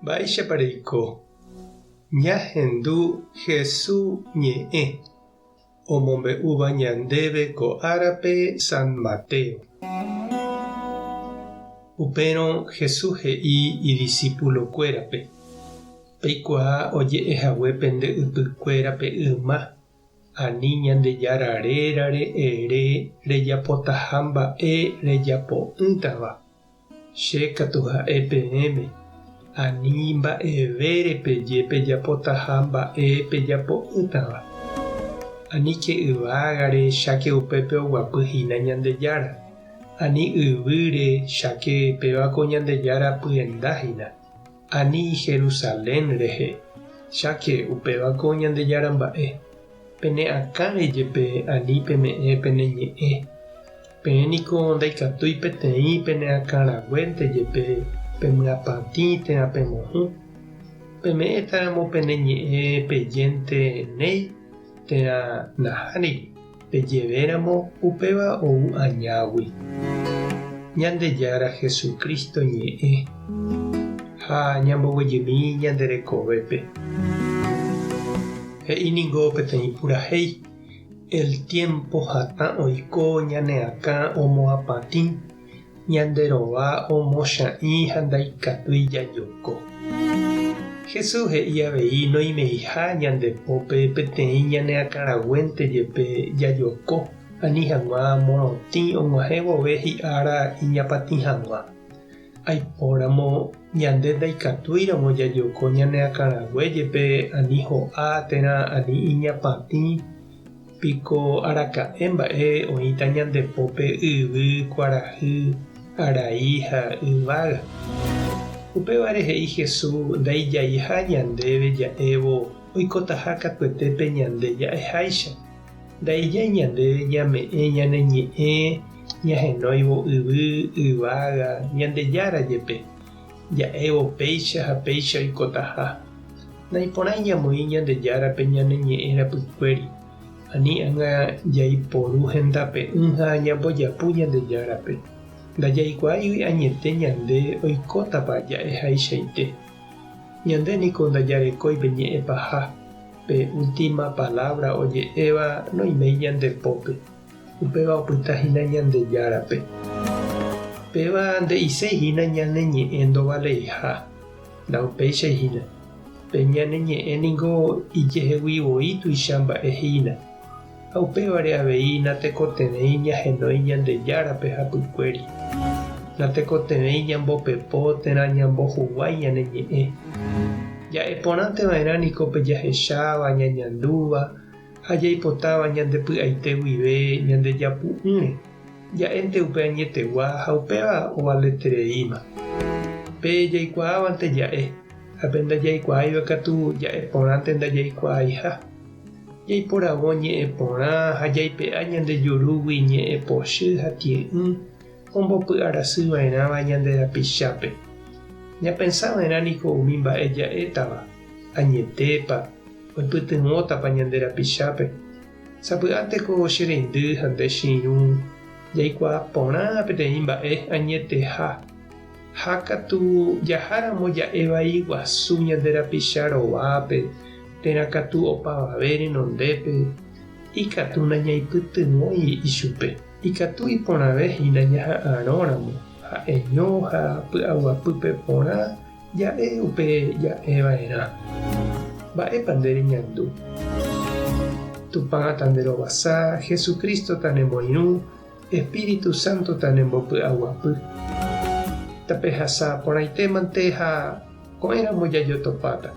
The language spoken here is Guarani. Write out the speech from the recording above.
Mba'éichapa reiko? Ñahendu Hesu ñe'ẽ omombe'úva ñandéve ko árape San Mateo. Upérõ Hesu he'i idisípulokuérape, Peikuaa oje'e hague pende ypykuérape yma, ani Ñandejára rérare ere rejapotaha mba'e rejapo'ỹtava. Che katu ha'e peẽme, ani mba'evére peje pejapotaha mba'e pejapo'ỹtava. Aníke yvágare cháke upépe oguapy hína Ñandejára, ani yvýre cháke péva ko Ñandejára pyenda hína, ani Jerusalén rehe, cháke upéva ko Ñandejára mba'e. Pene akãre jepe ani peme'ẽ pene ñe'ẽ. Peẽ niko ndaikatúi peteĩ pene akãraguénte jepe pemyapatĩ térã pemohũ. Peme'ẽtaramo pene ñe'ẽ pejénte néi térã nahániri, pejevéramo upéva ou añágui. Ñandejára Jesucristo ñe'ẽ ha ñamboguejymi ñande rekovépe. He'i ningo peteĩ purahéi. El tiempo hatã oiko ñane akã omoapatĩ, ñande rova omocha'ĩ ha ndaikatúi jajoko. Jesús he'i avei noimeiha ñande pópe peteĩ ñane akãraguénte jepe jajoko ani hag̃ua morotĩ og̃uahẽ vove hi'ára iñapatĩ hag̃ua. Aipóramo ñande ndaikatúiramo jajoko ñane akãrague jepe ani ho'a térã ani iñapatĩ, piko araka'e mba'e oĩta ñande pópe yvy, kuarahy, arai ha yvága. Upévare he'i Jesús ndaijaiha ñandéve ja'évo oikotaha katuete pe ñande ja'eháicha. Ndaijái ñandéve ñame'ẽ ñane ñe'ẽ ñahenóivo yvy, yvága, Ñandejára jepe, ja'évo péicha ha péicha oikotaha. Naiporãi ñamoĩ Ñandejárape ñane ñe'ẽ rapykuéri, ani ág̃a jaiporu hendape'ỹ ha ñambojapu Ñandejárape. Ndajaikuaáigui añete ñande oikótapa ja'ehaichaite. Ñande niko ndajarekói pe ñe'ẽ paha. Pe última palávra oje'éva noiméi ñande pópe, upéva opyta hína Ñandejárape. Péva nde'iséi hína ñane ñe'ẽ ndovaleiha, ndaupéichai hína. Pe ñane ñe'ẽ ningo ijehegui voi tuicha mba'e hína, ha upévare avei natekotevẽi ñahenói Ñandejárape hapykuéri. Natekotevẽi ñambopepo térã ñambohuguái ñane ñe'ẽ. Ja'e porãnte va'erã niko pe jahecháva, ñañandúva ha jaipotáva ñande py'aite guive ñande japu'ỹre. Ja'énte upe añetegua ha upéva ovaletereíma. Pe jaikuaávante ja'e, ha pe ndajaikuaáiva katu ja'e porãnte ndajaikuaaiha. Jaiporavo ñe'ẽ porã ha jaipe'a ñande jurúgui ñe'ẽ pochy ha tie'ỹ ombopy'arasy va'erãva ñande rapichápe. Ñapensa va'erã niko umi mba'e ja'étava, añetépa, oipytyvõtapa ñande rapichápe. Sapy'ánte ko che reindy ha nde che irũ jaikuaa porã peteĩ mba'e añeteha, ha katu jaháramo ja'e vai guasu ñande rapicha rovápe, térã katu opavave renondépe, ikatu nañaipytyvõi ichupe. Ikatu iporãve hína ñaha'arõramo ha'eño ha py'aguapýpe porã ja'e upe ja'e va'erã. Mba'épa nde reñandu? Tupã tanderovasa, Jesucristo tanemoirũ, Espíritu Santo tanembopy'aguapy. Tapehasa porãitémante ha ko'ẽramo jajotopáta.